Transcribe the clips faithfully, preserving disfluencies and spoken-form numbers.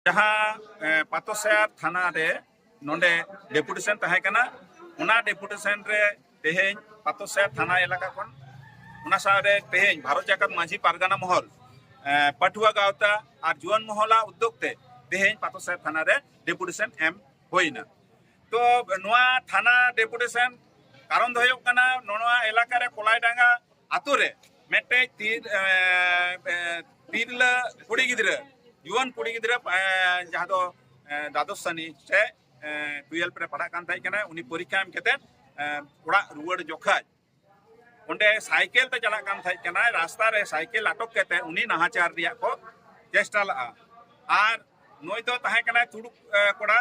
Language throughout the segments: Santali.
ᱡᱟᱦᱟᱸ ᱯᱟᱛᱚᱥᱟᱭᱟᱨ ᱛᱷᱟᱱᱟ ᱨᱮ ᱱᱚᱰᱮ ᱰᱮᱯᱩᱴᱮᱥᱚᱱ ᱛᱟᱦᱮᱸ ᱠᱟᱱᱟ, ᱚᱱᱟ ᱰᱮᱯᱩᱴᱮᱥᱚᱱ ᱨᱮ ᱛᱮᱦᱮᱧ ᱯᱟᱛᱚᱥᱟᱭᱟᱨ ᱛᱷᱟᱱᱟ ᱮᱞᱟᱠᱟ ᱠᱷᱚᱱ, ᱚᱱᱟ ᱥᱟᱶᱨᱮ ᱛᱮᱦᱮᱧ ᱵᱷᱟᱨᱚᱛ ᱡᱟᱠᱟᱛ ᱢᱟᱹᱡᱷᱤ ᱯᱟᱨᱜᱟᱱᱟ ᱢᱚᱦᱚᱞ, ᱯᱟᱹᱴᱷᱩᱣᱟᱹ ᱜᱟᱶᱛᱟ ᱟᱨ ᱡᱩᱣᱟᱹᱱ ᱢᱚᱦᱚᱞᱟᱜ ᱩᱫᱽᱫᱳᱜᱽ ᱛᱮ ᱛᱮᱦᱮᱧ ᱯᱟᱛᱚᱥᱟᱭᱟᱨ ᱛᱷᱟᱱᱟ ᱨᱮ ᱰᱮᱯᱩᱴᱮᱥᱚᱱ ᱮᱢ ᱦᱩᱭᱱᱟ᱾ ᱛᱚ ᱱᱚᱣᱟ ᱛᱷᱟᱱᱟ ᱰᱮᱯᱩᱴᱮᱥᱚᱱ ᱠᱟᱨᱚᱱ ᱫᱚ ᱦᱩᱭᱩᱜ ᱠᱟᱱᱟ, ᱱᱚᱣᱟ ᱮᱞᱟᱠᱟ ᱨᱮ ᱠᱚᱞᱟᱭᱰᱟᱸᱜᱟ ᱟᱛᱳ ᱨᱮ ᱢᱤᱫᱴᱮᱡ ᱛᱤᱨ-, ᱮ, ᱮ, ᱛᱤᱨᱞᱟᱹ ᱠᱩᱲᱤ ᱜᱤᱫᱽᱨᱟᱹ, ᱡᱩᱣᱟᱹᱱ ᱠᱩᱲᱤ ᱜᱤᱫᱽᱨᱟᱹ, ᱮ, ᱡᱟᱦᱟᱸ ᱫᱚ, ᱮ, ᱫᱟᱫᱚᱥ ᱥᱟᱱᱤ ᱥᱮ, ᱮ, ᱴᱩᱭᱮᱞᱵᱷ ᱨᱮ ᱯᱟᱲᱦᱟᱜ ᱠᱟᱱ ᱛᱟᱦᱮᱸ ᱠᱟᱱᱟ, ᱩᱱᱤ ᱯᱚᱨᱤᱠᱠᱷᱟ ᱮᱢ ᱠᱟᱛᱮ, ᱮ, ᱚᱲᱟᱜ ᱨᱩᱣᱟᱹᱲ ᱡᱚᱠᱷᱟᱡ ᱚᱸᱰᱮ ᱥᱟᱭᱠᱮᱞ ᱛᱮ ᱪᱟᱞᱟᱜ ᱠᱟᱱ ᱛᱟᱦᱮᱸ ᱠᱟᱱᱟᱭ, ᱨᱟᱥᱛᱟ ᱨᱮ ᱥᱟᱭᱠᱮᱞ ᱟᱴᱚᱠ ᱠᱟᱛᱮ ᱩᱱᱤ ᱱᱟᱦᱟᱪᱟᱨ ᱨᱮᱭᱟᱜ ᱠᱚ ᱪᱮᱥᱴᱟ ᱞᱟᱜᱼᱟ᱾ ᱟᱨ ᱱᱩᱭ ᱫᱚ ᱛᱟᱦᱮᱸ ᱠᱟᱱᱟᱭ ᱛᱩᱲᱩᱠ, ᱮ, ᱠᱚᱲᱟ,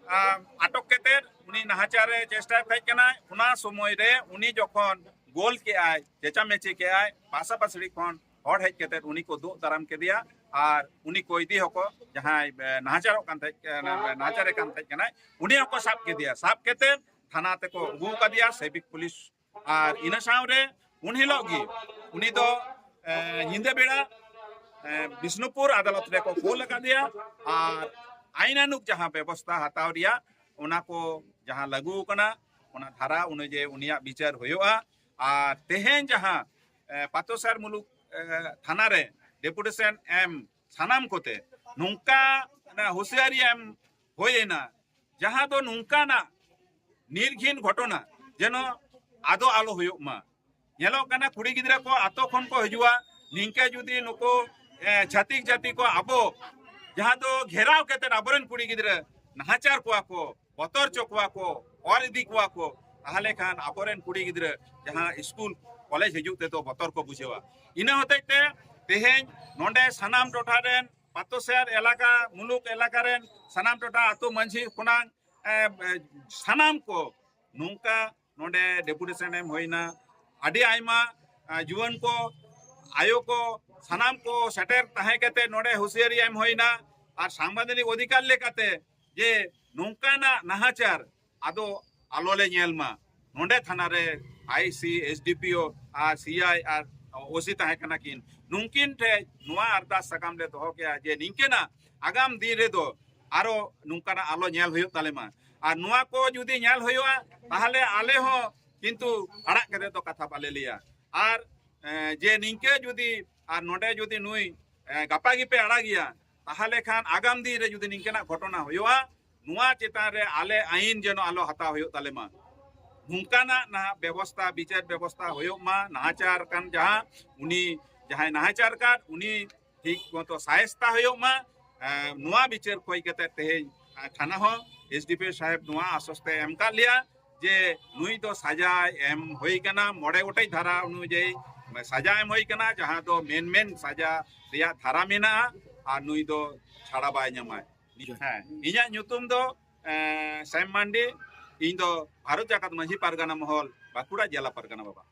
ᱟᱨ ᱟᱴᱚᱠ ᱠᱟᱛᱮ ᱩᱱᱤ ᱱᱟᱦᱟᱪᱟᱨ ᱮ ᱪᱮᱥᱴᱟᱭᱮᱫ ᱛᱟᱦᱮᱸ ᱠᱟᱱᱟᱭ᱾ ᱚᱱᱟ ᱥᱚᱢᱚᱭ ᱨᱮ ᱩᱱᱤ ᱡᱚᱠᱷᱚᱱ ᱜᱳᱞ ᱠᱮᱜᱼᱟᱭ, ᱪᱮᱪᱟᱢᱮᱪᱤ ᱠᱮᱜᱼᱟᱭ, ᱯᱟᱥᱟᱯᱟᱥᱤ ᱠᱷᱚᱱ ᱦᱚᱲ ᱦᱮᱡ ᱠᱟᱛᱮ ᱩᱱᱤ ᱠᱚ ᱫᱩᱜ ᱫᱟᱨᱟᱢ ᱠᱮᱫᱮᱭᱟ᱾ ᱟᱨ ᱩᱱᱤ ᱠᱚᱭᱫᱤ ᱦᱚᱸᱠᱚ, ᱡᱟᱦᱟᱸᱭ, ᱮ, ᱱᱟᱦᱟᱪᱟᱨᱚᱜ ᱠᱟᱱ ᱛᱟᱦᱮᱸ, ᱮ, ᱱᱟᱦᱟᱪᱟᱨᱮ ᱠᱟᱱ ᱛᱟᱦᱮᱸ ᱠᱟᱱᱟᱭ, ᱩᱱᱤ ᱦᱚᱸᱠᱚ ᱥᱟᱵ ᱠᱮᱫᱮᱭᱟ᱾ ᱥᱟᱵ ᱠᱟᱛᱮ ᱛᱷᱟᱱᱟ ᱛᱮᱠᱚ ᱟᱹᱜᱩ ᱟᱠᱟᱫᱮᱭᱟ ᱥᱮᱵᱤᱠ ᱯᱩᱞᱤᱥ᱾ ᱟᱨ ᱤᱱᱟᱹ ᱥᱟᱶᱨᱮ ᱩᱱ ᱦᱤᱞᱳᱜ ᱜᱮ ᱩᱱᱤ ᱫᱚ, ᱮ, ᱧᱤᱫᱟᱹ ᱵᱮᱲᱟ, ᱮ, ᱵᱤᱥᱱᱩᱯᱩᱨ ᱟᱫᱟᱞᱚᱛ ᱨᱮᱠᱚ ᱠᱳᱞ ᱟᱠᱟᱫᱮᱭᱟ᱾ ᱟᱨ ᱟᱭᱤᱱᱟᱱᱩᱜ ᱡᱟᱦᱟᱸ ᱵᱮᱵᱚᱥᱛᱷᱟ ᱦᱟᱛᱟᱣ ᱨᱮᱭᱟᱜ, ᱚᱱᱟ ᱠᱚ ᱡᱟᱦᱟᱸ ᱞᱟᱹᱜᱩ ᱟᱠᱟᱱᱟ, ᱚᱱᱟ ᱫᱷᱟᱨᱟ ᱚᱱᱩᱡᱟᱭᱤ ᱩᱱᱤᱭᱟᱜ ᱵᱤᱪᱟᱹᱨ ᱦᱩᱭᱩᱜᱼᱟ᱾ ᱟᱨ ᱛᱮᱦᱮᱧ ᱡᱟᱦᱟᱸ, ᱮ, ᱯᱟᱛᱚᱥᱟᱨ ᱢᱩᱞᱩᱠ, ᱮ, ᱛᱷᱟᱱᱟ ᱨᱮ ᱰᱮᱯᱩᱴᱮᱥᱚᱱ ᱮᱢ ᱥᱟᱱᱟᱢ ᱠᱚᱛᱮ ᱱᱚᱝᱠᱟ ᱚᱱᱟ ᱦᱩᱸᱥᱤᱭᱟᱨᱤ ᱮᱢ ᱦᱩᱭ ᱮᱱᱟ, ᱡᱟᱦᱟᱸ ᱫᱚ ᱱᱚᱝᱠᱟᱱᱟᱜ ᱱᱤᱨᱜᱷᱤᱱ ᱜᱷᱚᱴᱚᱱᱟ ᱡᱮᱱᱚ ᱟᱫᱚ ᱟᱞᱚ ᱦᱩᱭᱩᱜ ᱢᱟ᱾ ᱧᱮᱞᱚᱜ ᱠᱟᱱᱟ, ᱠᱩᱲᱤ ᱜᱤᱫᱽᱨᱟᱹ ᱠᱚ ᱟᱛᱳ ᱠᱷᱚᱱ ᱠᱚ ᱦᱤᱡᱩᱜᱼᱟ, ᱱᱤᱝᱠᱟᱹ ᱡᱩᱫᱤ ᱱᱩᱠᱩ, ᱮ, ᱪᱷᱟᱹᱛᱤᱠ ᱡᱟᱹᱛᱤ ᱠᱚ ᱟᱵᱚ ᱡᱟᱦᱟᱸ ᱫᱚ ᱜᱷᱮᱨᱟᱣ ᱠᱟᱛᱮ ᱟᱵᱚᱨᱮᱱ ᱠᱩᱲᱤ ᱜᱤᱫᱽᱨᱟᱹ ᱱᱟᱦᱟᱪᱟᱨ ᱠᱚᱣᱟ ᱠᱚ, ᱵᱚᱛᱚᱨ ᱦᱚᱪᱚ ᱠᱚᱣᱟ ᱠᱚ, ᱚᱨ ᱤᱫᱤ ᱠᱚᱣᱟ ᱠᱚ, ᱛᱟᱦᱚᱞᱮ ᱠᱷᱟᱱ ᱟᱵᱚᱨᱮᱱ ᱠᱩᱲᱤ ᱜᱤᱫᱽᱨᱟᱹ ᱡᱟᱦᱟᱸ ᱥᱠᱩᱞ ᱠᱚᱞᱮᱡᱽ ᱦᱤᱡᱩᱜ ᱛᱮᱫᱚ ᱵᱚᱛᱚᱨ ᱠᱚ ᱵᱩᱡᱷᱟᱹᱣᱟ᱾ ᱤᱱᱟᱹ ᱦᱚᱛᱮᱡ ᱛᱮ ᱛᱮᱦᱮᱧ ᱱᱚᱰᱮ ᱥᱟᱱᱟᱢ ᱴᱚᱴᱷᱟ ᱨᱮᱱ ᱯᱟᱛᱚᱥᱟᱭᱟᱨ ᱮᱞᱟᱠᱟ, ᱢᱩᱞᱩᱠ ᱮᱞᱟᱠᱟ ᱨᱮᱱ ᱥᱟᱱᱟᱢ ᱴᱚᱴᱷᱟ ᱟᱛᱳ ᱢᱟᱹᱡᱷᱤ ᱠᱷᱚᱱᱟᱜ, ᱮ, ᱮ, ᱥᱟᱱᱟᱢ ᱠᱚ ᱱᱚᱝᱠᱟ ᱱᱚᱰᱮ ᱰᱮᱯᱩᱴᱮᱥᱚᱱ ᱮᱢ ᱦᱩᱭᱱᱟ᱾ ᱟᱹᱰᱤ ᱟᱭᱢᱟ, ᱮ, ᱡᱩᱣᱟᱹᱱ ᱠᱚ, ᱟᱭᱳ ᱠᱚ, ᱥᱟᱱᱟᱢ ᱠᱚ ᱥᱮᱴᱮᱨ ᱛᱟᱦᱮᱸ ᱠᱟᱛᱮ ᱱᱚᱰᱮ ᱦᱩᱸᱥᱤᱭᱟᱹᱨᱤ ᱮᱢ ᱦᱩᱭᱱᱟ᱾ ᱟᱨ ᱥᱟᱝᱵᱤᱫᱷᱟᱱᱤᱠ ᱚᱫᱷᱤᱠᱟᱨ ᱞᱮᱠᱟᱛᱮ ᱡᱮ ᱱᱚᱝᱠᱟᱱᱟᱜ ᱱᱟᱦᱟᱪᱟᱨ ᱟᱫᱚ ᱟᱞᱚ ᱞᱮ ᱧᱮᱞ ᱢᱟ᱾ ᱱᱚᱰᱮ ᱛᱷᱟᱱᱟ ᱨᱮ ᱟᱭ ᱥᱤ, ᱮᱥ ᱰᱤ ᱯᱤ ᱳ ᱟᱨ ᱥᱤ ᱟᱭ ᱟᱨ ᱳ ᱥᱤ ᱛᱟᱦᱮᱸ ᱠᱟᱱᱟ ᱠᱤᱱ᱾ ᱱᱩᱝᱠᱤᱱ ᱴᱷᱮᱡ ᱱᱚᱣᱟ ᱟᱨᱫᱟᱥ ᱥᱟᱠᱟᱢ ᱞᱮ ᱫᱚᱦᱚ ᱠᱮᱜᱼᱟ ᱡᱮ ᱱᱤᱝᱠᱟᱹᱱᱟᱜ ᱟᱜᱟᱢ ᱫᱤᱱ ᱨᱮᱫᱚ ᱟᱨᱚ ᱱᱚᱝᱠᱟᱱᱟᱜ ᱟᱞᱚ ᱧᱮᱞ ᱦᱩᱭᱩᱜ ᱛᱟᱞᱮ ᱢᱟ᱾ ᱟᱨ ᱱᱚᱣᱟ ᱠᱚ ᱡᱩᱫᱤ ᱧᱮᱞ ᱦᱩᱭᱩᱜᱼᱟ, ᱛᱟᱦᱚᱞᱮ ᱟᱞᱮ ᱦᱚᱸ ᱠᱤᱱᱛᱩ ᱟᱲᱟᱜ ᱠᱟᱛᱮ ᱫᱚ ᱠᱟᱛᱷᱟ ᱵᱟᱞᱮ ᱞᱟᱹᱭᱟ᱾ ᱟᱨ ᱮ, ᱡᱮ ᱱᱤᱝᱠᱟᱹ ᱡᱩᱫᱤ ᱟᱨ ᱱᱚᱰᱮ ᱡᱩᱫᱤ ᱱᱩᱭ ᱮ, ᱜᱟᱯᱟ ᱜᱮᱯᱮ ᱟᱲᱟᱜᱮᱭᱟ, ᱛᱟᱦᱚᱞᱮ ᱠᱷᱟᱱ ᱟᱜᱟᱢ ᱫᱤᱱ ᱨᱮ ᱡᱩᱫᱤ ᱱᱤᱝᱠᱟᱹᱱᱟᱜ ᱜᱷᱚᱴᱚᱱᱟ ᱦᱩᱭᱩᱜᱼᱟ, ᱱᱚᱣᱟ ᱪᱮᱛᱟᱱ ᱨᱮ ᱟᱞᱮ ᱟᱹᱭᱤᱱ ᱡᱮᱱᱚ ᱟᱞᱚ ᱦᱟᱛᱟᱣ ᱦᱩᱭᱩᱜ ᱛᱟᱞᱮ ᱢᱟ᱾ ᱱᱚᱝᱠᱟᱱᱟᱜ ᱱᱟᱦᱟᱜ ᱵᱮᱵᱚᱥᱛᱷᱟ, ᱵᱤᱪᱟᱹᱨ ᱵᱮᱵᱚᱥᱛᱷᱟ ᱦᱩᱭᱩᱜ ᱢᱟ᱾ ᱱᱟᱦᱟᱪᱟᱨ ᱠᱟᱱ ᱡᱟᱦᱟᱸ, ᱩᱱᱤ ᱡᱟᱦᱟᱸᱭ ᱱᱟᱦᱟᱪᱟᱨ ᱠᱟᱱ, ᱩᱱᱤ ᱴᱷᱤᱠ ᱢᱚᱛᱚ ᱥᱟᱭᱮᱥᱛᱟ ᱦᱩᱭᱩᱜ ᱢᱟ᱾ ᱮ, ᱱᱚᱣᱟ ᱵᱤᱪᱟᱹᱨ ᱠᱷᱚᱡ ᱠᱟᱛᱮ ᱛᱮᱦᱮᱧ, ᱮ, ᱛᱷᱟᱱᱟ ᱦᱚᱸ ᱮᱥ ᱰᱤ ᱯᱤ ᱳ ᱥᱟᱦᱮᱵ ᱱᱚᱣᱟ ᱟᱥᱚᱥ ᱛᱮ ᱮᱢ ᱠᱟᱫ ᱞᱮᱭᱟ ᱡᱮ ᱱᱩᱭ ᱫᱚ ᱥᱟᱡᱟ ᱮᱢ ᱦᱩᱭ ᱠᱟᱱᱟ, ᱢᱚᱬᱮ ᱜᱚᱴᱮᱡ ᱫᱷᱟᱨᱟ ᱚᱱᱩᱡᱟᱭᱤ ᱥᱟᱡᱟ ᱮᱢ ᱦᱩᱭ ᱠᱟᱱᱟ, ᱡᱟᱦᱟᱸ ᱫᱚ ᱢᱮᱱ ᱢᱮᱱ ᱥᱟᱡᱟ ᱨᱮᱭᱟᱜ ᱫᱷᱟᱨᱟ ᱢᱮᱱᱟᱜᱼᱟ, ᱟᱨ ᱱᱩᱭ ᱫᱚ ᱪᱷᱟᱲᱟ ᱵᱟᱭ ᱧᱟᱢᱟ᱾ ᱦᱮᱸ, ᱤᱧᱟᱹᱜ ᱧᱩᱛᱩᱢ ᱫᱚ, ᱮ, ᱥᱮᱢ ᱢᱟᱱᱰᱤ, ᱤᱧ ᱫᱚ ᱵᱷᱟᱨᱚᱛ ᱡᱟᱠᱟᱛ ᱢᱟᱹᱡᱷᱤ ᱯᱟᱨᱜᱟᱱᱟ ᱢᱚᱦᱚᱞ, ᱵᱟᱸᱠᱩᱲᱟ ᱡᱮᱞᱟ ᱯᱟᱨᱜᱟᱱᱟ ᱵᱟᱵᱟ᱾